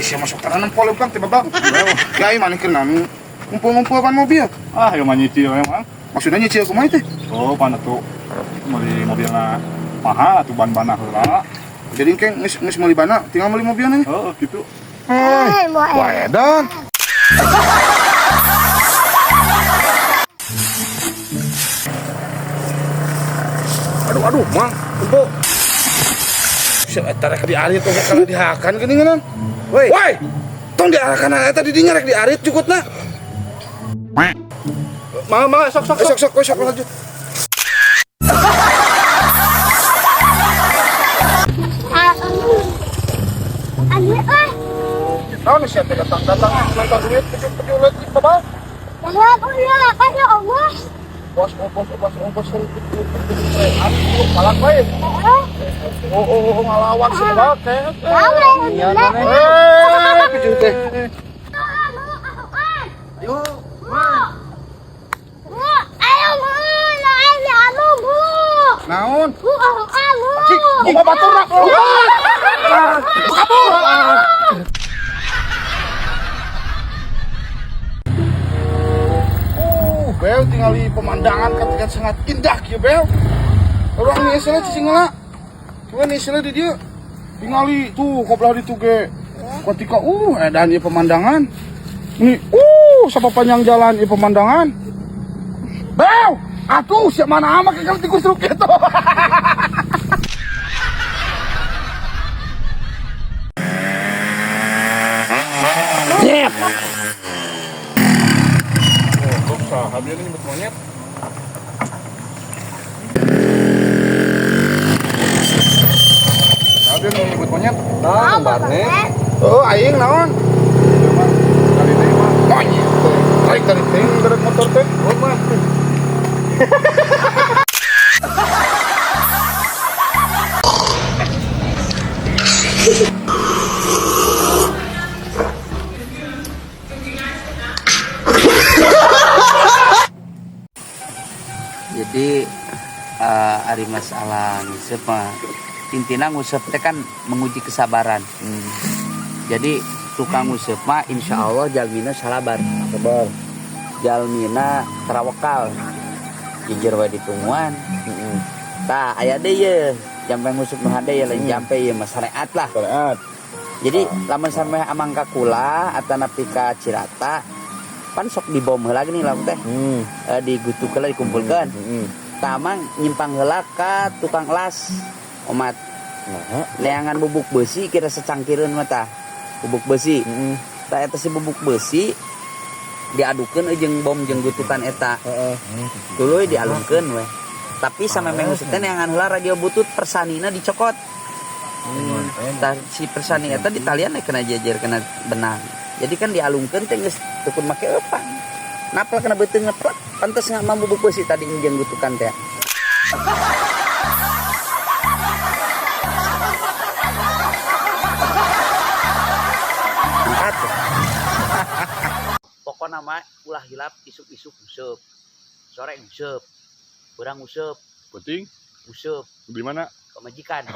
Siya masuk tanah nempo bang tiba bang. Gaya mana kena ngumpul-ngumpul ban mobil. Ah, yang mah nyicil emang. Maksudnya nyicil kumaha teh? Oh, pan atuh meuli mobilna mahal atuh ban-banna heula. Jadi engke geus geus meuli bana, tinggal meuli mobilna nya. Heeh, gitu. Wah, edan. Aduh, aduh, mang, empo. Siap eta rek diarit oge kana dihakan geuningan. Woi. Woi. Tong diarahkan eta di dinya rek diarit cukutna. Mangga mangga sok sok Sok sok sok lanjut. Naon sia teh datang-datang minta duit peju-peju leutik babal. Ya Allah. Bos bos bos bos malak wae. Oh oh oh ngalawan sih babal teh. Eh, peju teh. Ayo. Naon? Cik, mau batur nak. Kabur. Bel tinggali pemandangan ketika sangat indah ya Bel. Orang nih salah cicing lah. Cuman nih salah di dia. Tinggali tuh kobelah di tuge. Ketika edan ya pemandangan. Ini siapa panjang jalan ya pemandangan. Bel, atuh siap mana amat kalau tikus truk itu. Yep. Oh, saha dia nyebut monyet. Saha dia nyebut monyet? Tah, barne. Oh, aing naon? Kali deui mah. Monyet. Tarik tarik ting derek motor teh. Oh, mah. Jadi ari masalah nguseup mah intina nguseup teh kan menguji kesabaran. Jadi tukang nguseup mah insya Allah jalmina salabar. Sabar. Jalmina terawakal. Jujur wae ditungguan. Tah aya deui ye, jampe nguseup nu hade ye lain jampe ieu mah syariat lah. Syariat. Jadi lamun sampe amang ka kula atanapi ka Cirata pan sok dibom heula geuning lauk teh. Digutuk heula dikumpulkeun. Tamang nyimpang heula ka tukang las omat. Neangan bubuk besi kira secangkireun mah tah. Bubuk besi. Tah eta si bubuk besi diadukeun jeung bom jeung gutukan eta. Tuluy dialungkeun weh. Tapi samemeh nguseup teh neangan heula radio butut persanina dicokot. Tah si persani eta ditalian kena jejer kena benang. Jadi kan dialungkeun teh geus tukun make eupan. Napel kena beuteung ngeplak, pantes nggak mampu bubuk besi tadi jeung gutukan teh. Angkat. Pokona mah ulah hilap isuk-isuk nguseup. Sore nguseup. Beurang nguseup. Penting nguseup. Di mana? Pamajikan.